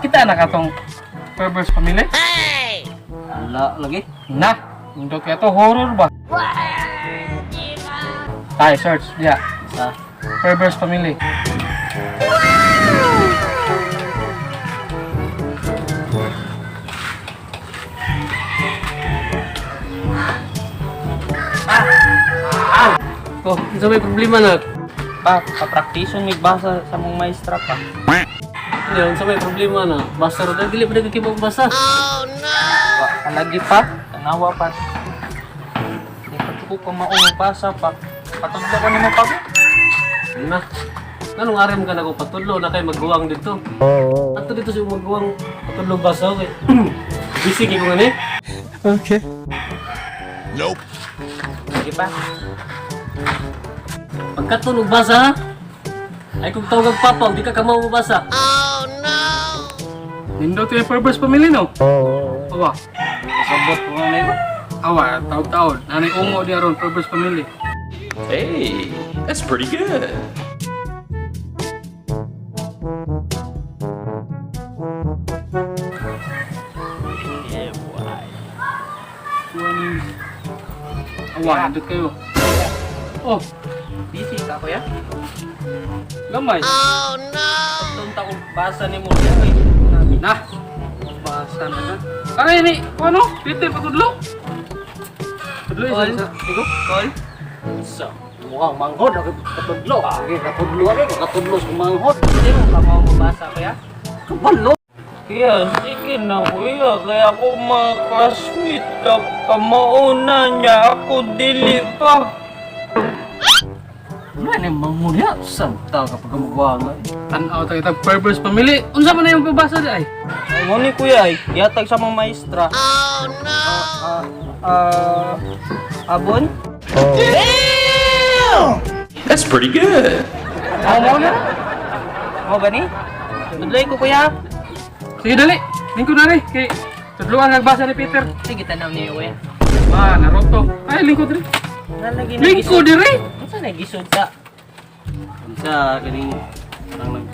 Kita na katong perverse family? Wala lagi. Na, hindi kaya to horror ba? Ay, search. Yeah. Sa Perverse family. Oh, unsa may problema na? Pa, papraktison mig basa sa mong maestra pa. Hindi, unsa may problema na? Basa ra dili pa nagkakibang basa. Wa palagi pa, tanawa pa. Di pa ko ka maong basa pa. Patudlo ko nimo pa. Na. Anong aram ka na ko patudlo na kay magguwang dito? Ato dito sa magguwang patudlo basa kay. Busy kay ko ngani. Di pa. Pagkatulog basa ha? Ay kung tawag papa, di ka kamaw mabasa. Nindot yung perverse family, no? Awa. Sabot ko nga nimo. Awa, taod-taod. Nanay ungo di aron perverse family. Hey, that's pretty good. Awa, nindot kayo. Oh, Busy ka kuya? Gamay. Patun ta og basa nimo. Na. Basa na na. Aray ni, ano? Peter patudlo. Tudlo isa Call. isa. Ikaw? Call. Sa mukhang manghod ako patudlo. Sige, katudlo ako, katudlo sa manghod. Di mo ka maong mabasa kuya? Kabalo. Kuya, sige na kuya. Kaya ako mga classmate ka kamauna niya ako dili pa. Wala ni manghod ya. Samta kapag magwanga. Tanaw ta kita perverse family. Unsa man na yung pabasa di ay? Ay, mo ni kuya ay, yatag sa mga maestra. Oh no! Abon? That's pretty good. Aw mo na. Mo ba ni? Tudloy ko kuya. Sige dali. Lingkod na rin. Kay tudloan nagbasa ni Peter. Sige, tanaw niyo kuya. Ah, naroto. Ay, lingkod rin. Nalagi na Lingkod diri. Unsa na gisod sa? Unsa kaning parang nag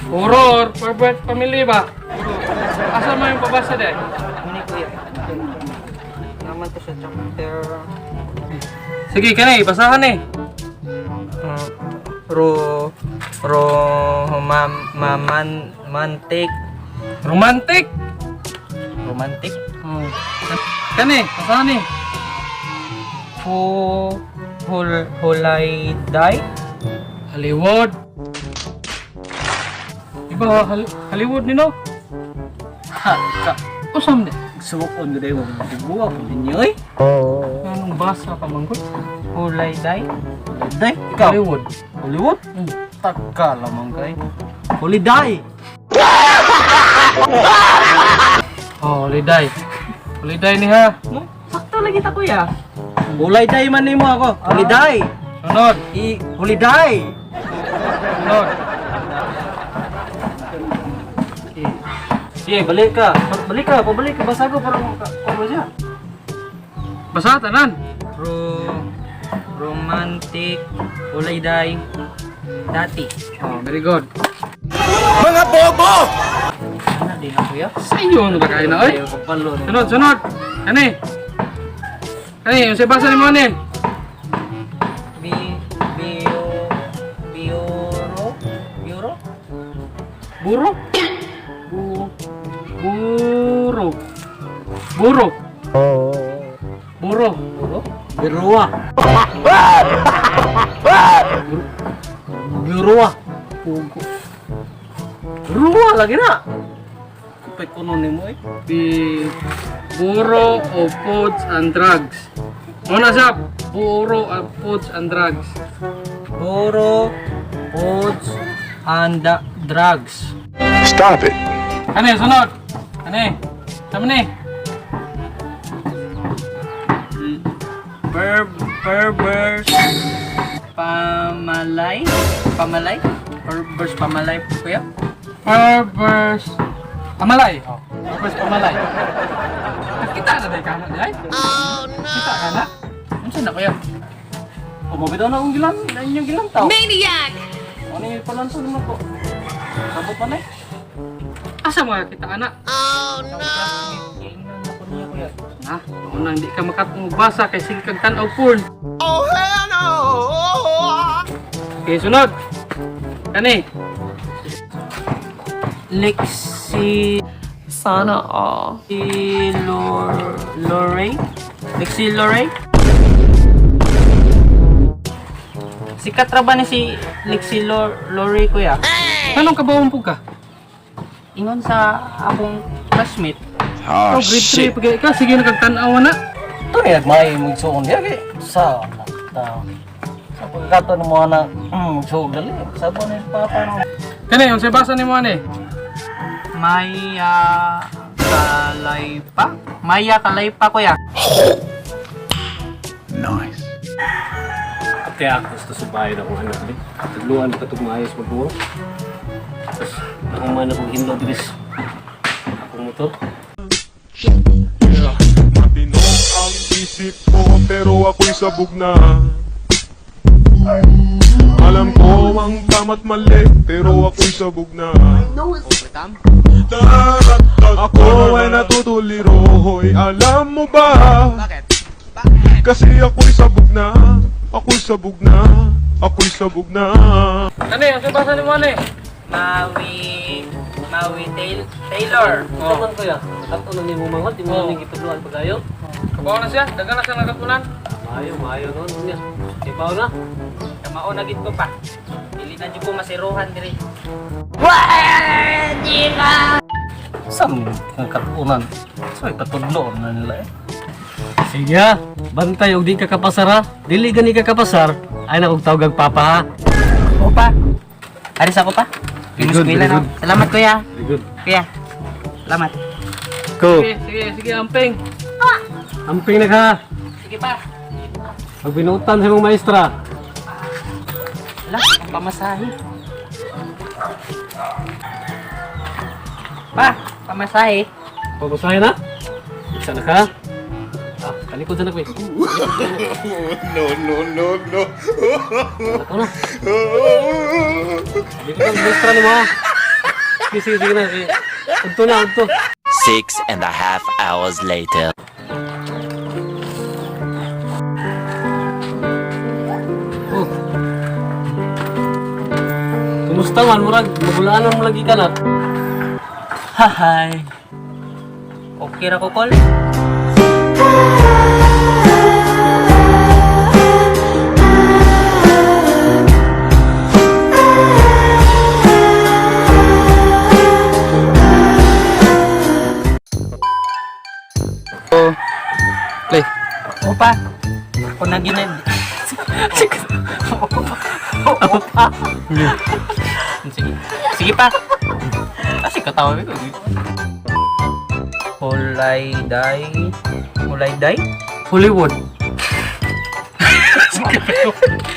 Horror, pervert family ba? Asa man yung pabasa di ay? Mo ni kuya. Naman to sa chapter Sige, kanay, basahan eh. Ro ro mam maman mantik Romantic. Romantic. Oh. Kani, basahan eh. Hu hul hulay dai. Hollywood. Iba Hollywood ni no? Ha, ka Usam ni. Sumukon gud ay mo buwa ko ninyo eh. Anong basa pa manggod? Hulay dai. Day, ikaw. Hollywood. Hollywood? Taka lamang kay. Holiday. Oh, holiday. Holiday ni ha. No, sakto lagi ta kuya. Holiday man nimo ako. Holiday. Sunod, I holiday. Sunod. Sige, balik ka. Balik ka, pabalik ka. Basa ko para maka kuha siya. Basa tanan. Romantic hulay dai dati. Oh, very good. Ano din na kuya? Sa iyo ano ba kayo na oy? Ay, kapalo. Sunod, sunod. Kani. Kani, yung sa basa ni mo ni. Bi bio biuro biuro. Buro. Bu Buro. Buro. Buro. Buro. Birua. Birua. Pugo. Birua lagi na. Kupay kuno nimo eh. The Bureau of Foods and Drugs. Muna siya, Bureau of Foods and Drugs. Buro foods and drugs. Stop it. Ano yun, sunod? Ano yun? Sama ni? Perverse pamalay pamalay perverse pamalay kuya. Perverse Amalay. Oh, perverse Pamalay. Kita na dahil ka na dahil. Oh no! Kita ka na? Unsa na, kuya? O, mabitaw na akong gilan, na inyong gilantaw. Maniac! Ano yung palanso naman ko? Sabot pa na eh. Asa mga kita ana? Giingnan ako niya, kuya. Ha? Unang di ka makapagbasa kay sige kag tan-aw porn. Oh hell no! Okay, sunod. Kani. Lexi Sana all. Lor Lorray? Lexi Lorray? Sikat ra ba ni si Lexi Lorray, kuya? Anong kabawang po ka? Ingon sa akong classmate. Oh, grade 3 pag ka sige na kag tan-aw na. Ito na may magsuon niya kay sa ta. Sa pagkakato ng mga na magsuon dali. Sabo na yung papa no. Kani, unsay basa nimo ani? Maya Kalaypa? Maya Kalaypa, kuya. Nice. Kaya ako gusto sa bahay na akong anak ni. Tagluan ka itong maayos magbuo. Tapos ako man akong hinlo diri sa akong motor. Matino ang isip ko pero ako'y sabog na. Alam ko ang tama't mali pero ako'y sabog na. Ako ay natutuliro, hoy, alam mo ba? Kasi ako'y sabog na, ako'y sabog na, ako'y sabog na. Kani, unsay basa nimo ani? Maui Maui Taylor. Oh. Man kuya, ato na nimo mangot, di mo Oh. na gitudluan pagayo. Kabaw na siya, dagan na siya nagatunan. Maayo, maayo noon niya. Ibaw na. Kamao na gid ko pa. Dili na jud ko masiruhan diri. Sam ang katunan. So ipatudlo na nila eh. Sige ha, bantay og di ka kapasar ha. Dili gani ka kapasar, ay na kog tawag papa ha. Oo pa. Aris ako pa. Very good, Eskwela very na. good. Salamat, kuya. Very good. Kuya. Salamat. Go. Sige, sige, sige, amping. Amping na ka. Sige pa. Pagbinutan sa imong maestra. Wala, ang pamasahe. Pa, pamasahe. Pagbasahin na. Isa na ka. Ah, talikod sa nagwe. No, no, no, no. Ako na. Dito ka, maestra nimo ha. Sige, sige, sige na. Sige. Udto na, udto. 6.5 hours later. Oh. Kumusta man, murag, magulaanan mo lagi ka na. Hahay. Okay ra ko, Kol. Play. Opa. Ako na ginad. Opa. Sige. Sige pa. Kasi katawa ko. Kulay day. Kulay day? Hollywood.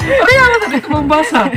Kaya nga dito mong basa.